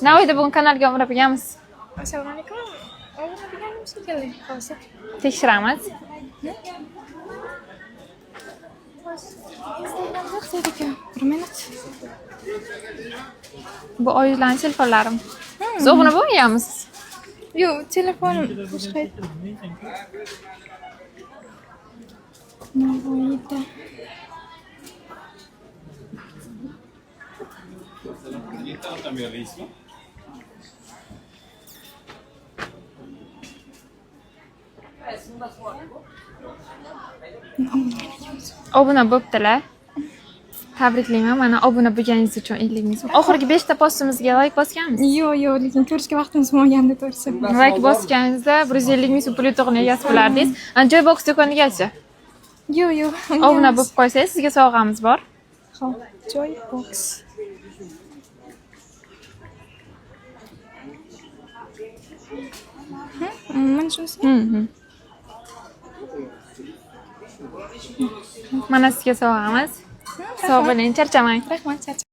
Navoiyda bugun kanalga obuna bo'lganmiz. Assalomu alaykum. Obuna bo'lganim shekilli hozir. Tekshiramiz. Hozir Instagramda yo'q ekan. Bir minut. Bu oylarning telefonlarim. Siz obuna bo'lmaganmisiz? Yo'q, telefonim boshqa. Navoiyda. Obuna bo'ptilar. Tabriklayman. Mana obuna bo'lganingiz uchun 50 ming so'm. Oxirgi 5 ta postimizga like bosganmisiz? Yo'q, yo'q, lekin ko'rishga vaqtimiz bo'lmagandi to'g'risi. Like bosganingizda 150 ming so'm pul yutug'ini egasi bo'lardingiz. Joybox do'konigachi Yo'q, yo'q. obuna bo'lib qo'ysangiz sizga sovg'amiz bor. Xo'p, Joybox. Mana shunisi. Mana sizga sovg'amiz. Sog' bo'ling, charchamang. Rahmat, charchadim.